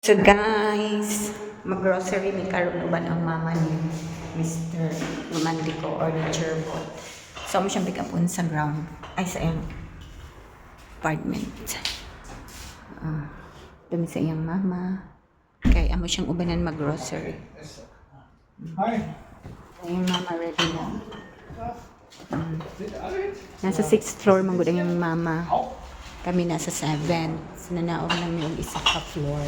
So guys, mag-grocery mi karon uban ang mama ni Mr. Romantico or ni Cherbot. So, amo siyang pick up on sa ground. Ay, sa iyang apartment. Ah, dumi sa iyang mama. Kay amo siyang ubanan mag-grocery. Hi. Ang mama ready na. Nasa 6th floor man gud ang iyang mama. Kami nasa 7. So, nanaog lang mi og isa ka floor.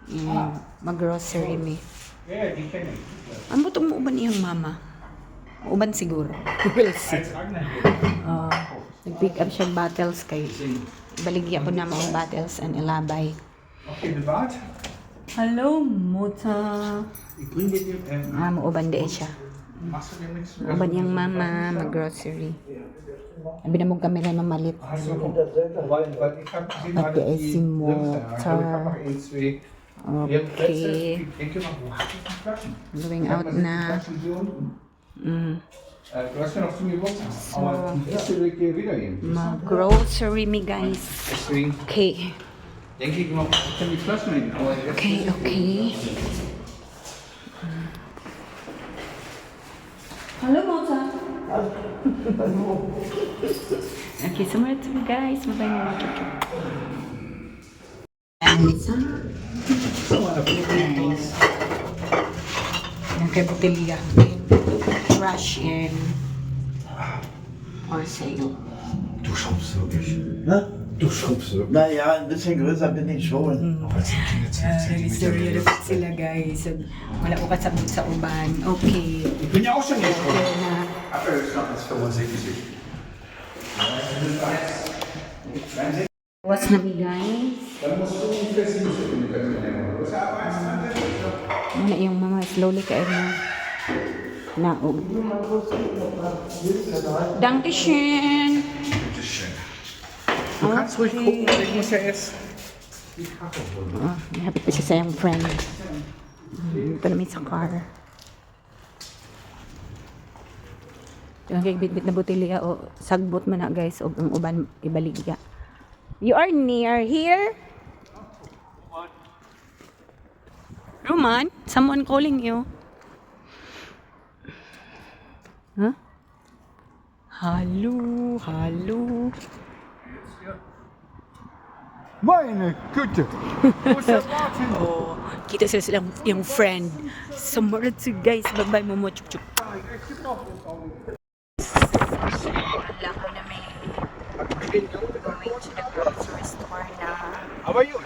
And mag-grocery mi. Ja, die kenne ich. Ang butong mo uban iyang mama? Uban siguro. We'll see. Als Ragnar. Oh, nag-pick up siya bottles kay baligya ko na mga bottles and ilabay. Okay, bewahrt. Hello, Muta. Ich bring dir die. Ah, muuban di siya. Machst du dir nichts? Muuban iyang mama, mag-grocery. Abi na mong kamera mamalit. Hast du, weil ich habe gesehen, Hat gerade der die sie Bremse. Ich glaube, ich habe noch ein, zwei leere Plätze. Okay. Ich denke mal, wo hab ich die Flaschen? Going Ich hab out mal sechs na. Flaschen hier unten. Du hast ja noch zu mir Geburtstag. So. Aber die erste will ich dir wiedergeben. Mag-grocery mi, guys. Deswegen Okay. denke ich immer, ich kann die Flaschen hin. Aber jetzt Okay. Hello, Mota. Okay, so much, guys. Bye-bye na. Guys. Yan kay botelya. Trash in for sale. Du schrumpfst wirklich. Ne? Du schrumpfst wirklich. Naja, ein bisschen größer bin ich schon. Aber es sind keine 12 Zentimeter mehr. Sila, guys. Wala ko kasabot sa uban. Okay. Ich bin ja auch schon geschrumpft. Okay na. Apfel ist noch 1,75. Was na mi, guys? Dann musst du ungefähr 7 Zentimeter nehmen. Du bist ja aber 1,62. Muna yung mama, slowly kayo na. Naog. Dankeschön. Bitteschön. Du kannst ruhig gucken, ich muss ja erst die Karte holen. Ah, hapit pa siya sa iyang friend. Ito namin sa car. Yung kay bitbit na botelya o sagbot man na, guys, og ang uban ibaligya. You are near here? Roman, someone calling you. Huh? Hello, hello. Meine Güte! Wo ist der Martin? Oh, kita sila silang yung friend. So, to guys. Bye-bye, Momo. Chup, chup. Wala ko na may going to the grocery store na. Aber gut.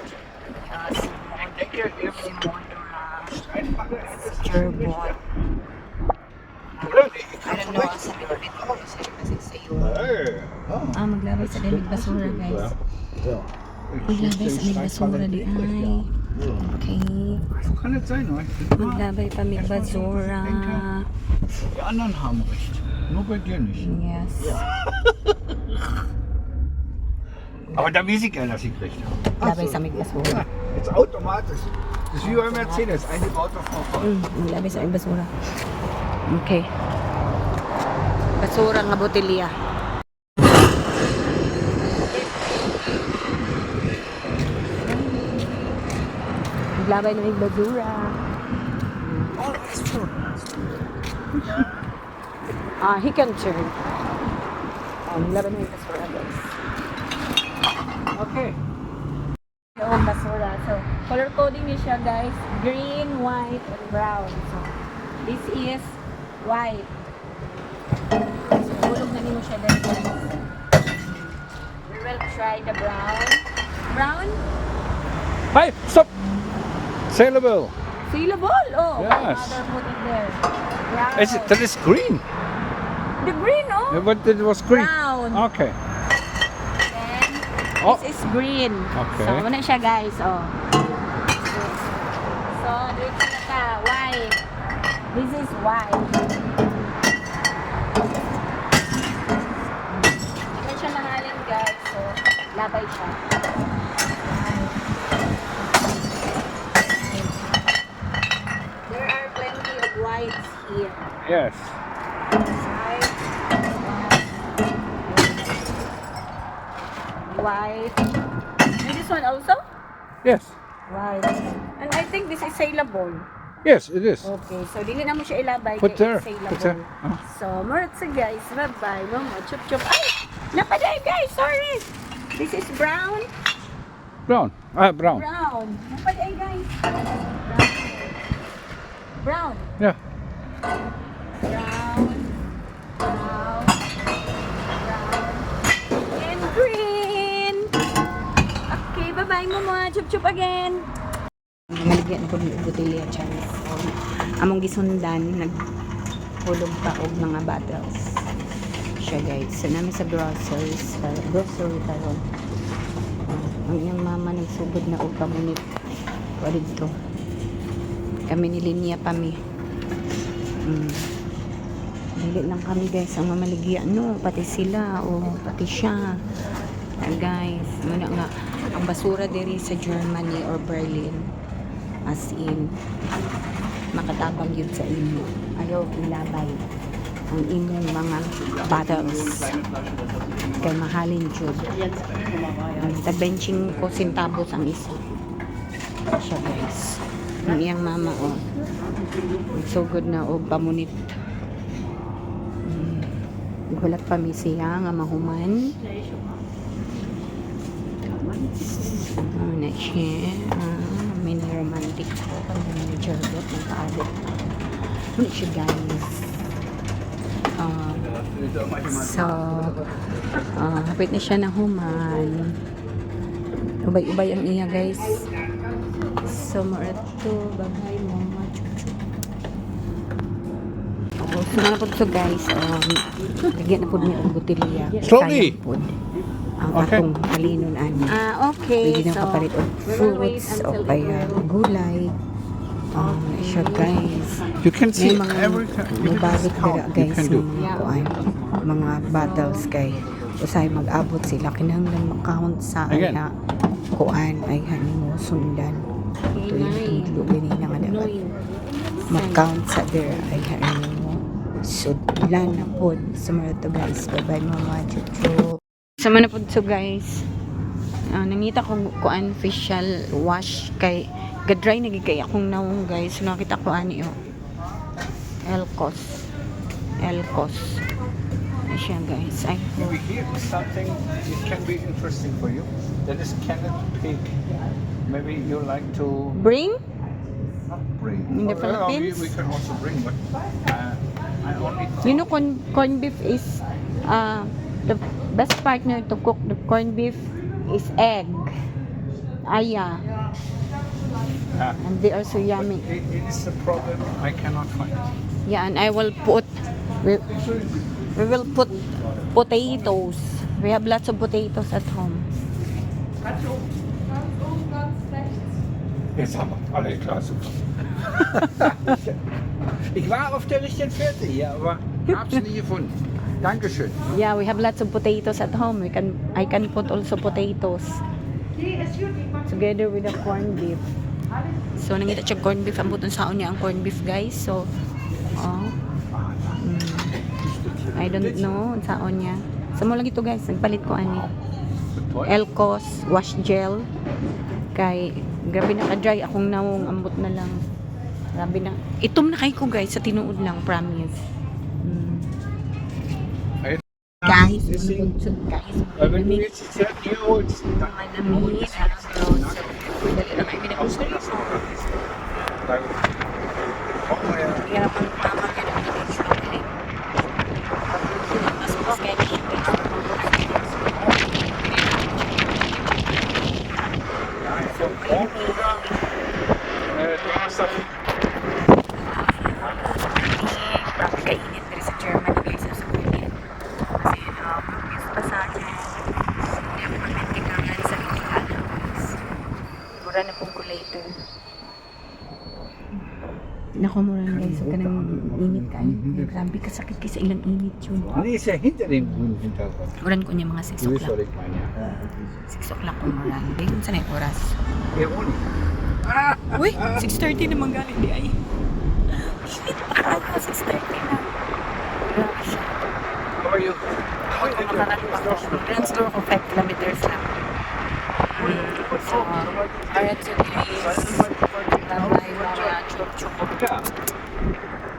Si Ich denke, im si Mondora, Streitfalle hättest du Gerbot. Oder? Nee, ich I kann don't schon know, recht. sa bitbit ko kasi sa iyo. Hey. Ah, maglabay sa limig basura, guys. Ja. Maglabay sa limig basura di ay. Okay. So kann es sein, ne? Maglabay pa mig basura. Die anderen haben recht. Nur bei dir nicht. Yes. Aber da weiß ich ja, dass ich recht habe. Labay sa mig basura. Jetzt automatisch. Das ist wie bei Mercedes, eingebauter Vorfahrt. Maglabay sa mig basura. Okay. Basura nga botelya. Maglabay na mig basura. Oh, das ist schon. Ah, he can turn. Oh, maglabay na mig basura, guys. Okay. Yung basura. So, color coding niya siya, guys. Green, white, and brown. So, this is white. So, hulog na nimo siya guys. We will try the brown. Brown? Hey, stop! Sailable. Saleable! Oh, Yes. my mother put it there. Brown. Is it, that is green. The green, oh! Yeah, but it was green. Brown. Okay. Then, Oh. this is green. Okay. So, muna siya, guys. Oh. So, dito na ta. White. This is white. Hindi man siya mahalin, guys. So, labay siya. There are plenty of whites here. Yes. White. White. And this one also? Yes. White. And I think this is saleable. Yes, it is. Okay, so dili na mo siya ilabay Put kay there. it's saleable. Put there. Ah. So, murag sa guys. Bye-bye. Mama, chup chup. Ay! Napaday guys! Sorry! This is brown. Brown. Ah, brown. Brown. Napaday guys. Brown. Brown. Yeah. Brown. Brown. Brown. And green. Okay, bye-bye mama. Chup chup again. Maligyan ko ng botelya, Charis. So, among gisundan, naghulog pa og mga bottles siya guys. So, namin sa groceries, grocery karon. Ang iyang mama nagsugod na og pamunit. Wa didto. Kami ni Linya pa mi. Dili lang kami guys ang mamaligya no, pati sila o pati siya. Ah, guys, muna nga ang basura diri sa Germany or Berlin as in makatabang yun sa imo. Ayaw ilabay ang imong mga bottles kay mahalin jud. Tag 25 centavos ang isa. Siya guys. Ang iyang mama oh. Sugod na og pamunit. Gulat pa mi siya nga mahuman. Ano na siya? Ah, mini romantic ko. Kami ni Jergot ng kaabot. Ano siya guys? Ah, so, hapit na siya na human. Ubay-ubay ang iya guys. So, mara to. Bye-bye mama. Chup chup. Oo, so mga po to guys, lagyan na po niya ang botelya. Slowly. Sayang pod. Ang Okay. atong halinon ani. Ah, okay. Pwede na So, kapalit og we will wait fruits o until it kaya will- gulay. Siya guys. You can May see mga every time. You can mubalot just dira count. You guys can do. ng mga kuan, mga bottles kay usay mag-abot sila kinahanglan makount sa Again. ay kuan ay mo sundan. Okay, nine. Tulo gani na nga dapat Nine. mag-count sa there ay mo sudlan na pod. Sumara to guys. Bye bye mama. Chuchu. Sama na pod so guys. Ah, nangita ko kuan facial wash kay gadry na gid kay akong nawong guys. So, nakita ko ani oh. Elcos. Elcos. Ay siya guys. Ay. Maybe here is something it can be interesting for you. That is canned pig. Maybe you like to Bring? Not bring. In the Oh, well, Philippines? we can also bring, but I only You know, corn beef is the best partner to cook the corned beef is egg. Aya. Ah. And they are so yummy. It is a problem I cannot find. Yeah, and I will put we will put potatoes. We have lots of potatoes at home. Ganz oben, ganz rechts. Jetzt haben wir alle klar, super. Ich war auf der richtigen Fährte hier, aber hab's nicht gefunden. Dankeschön. Yeah, we have lots of potatoes at home. We can I can put also potatoes together with the corned beef. So nangita siya corned beef ang buton saon niya ang corned beef guys. So oh. I don't know saon niya. Sa mo lang ito guys, nagpalit ko ani. Elcos wash gel kay grabe na ka-dry akong nawong, ambot na lang. Grabe na. Itom na kay ko guys sa tinuod lang, promise. Ay, Guys, Deswegen- guys. Weil wenn du jetzt die Zeit hier holst, dann Manamit, so, dali ra kay auslassen. Dann brauchen wir ja Kaya pang mama ka na ulit. Mas okay. Also morgen oder Donnerstag. Grabe kainit diri sa Germany guys sa Berlin. Kasi confused pa sa akin. Hindi ako pagmentikangan sa Rikihan guys. Mura na pong ko later. Naku, mura na guys. Huwag ka nang init kayo. Grabe kasakit kay sa ilang init yun. Nee, ist ja hinter dem grünen Hintergrund. Uran ko niya mga 6 Du weißt, o'clock. was ich meine, ja. 6 o'clock ko muran. Hindi, kung saan yung oras. Ja, auch nicht. Uy, 6:30 naman galing di ay. Init pa kayo, 6:30 na. Grabe siya. How are you? Ako makakan pa ko. Transfer ko 5 kilometers lang. So, alright, so guys. Yeah.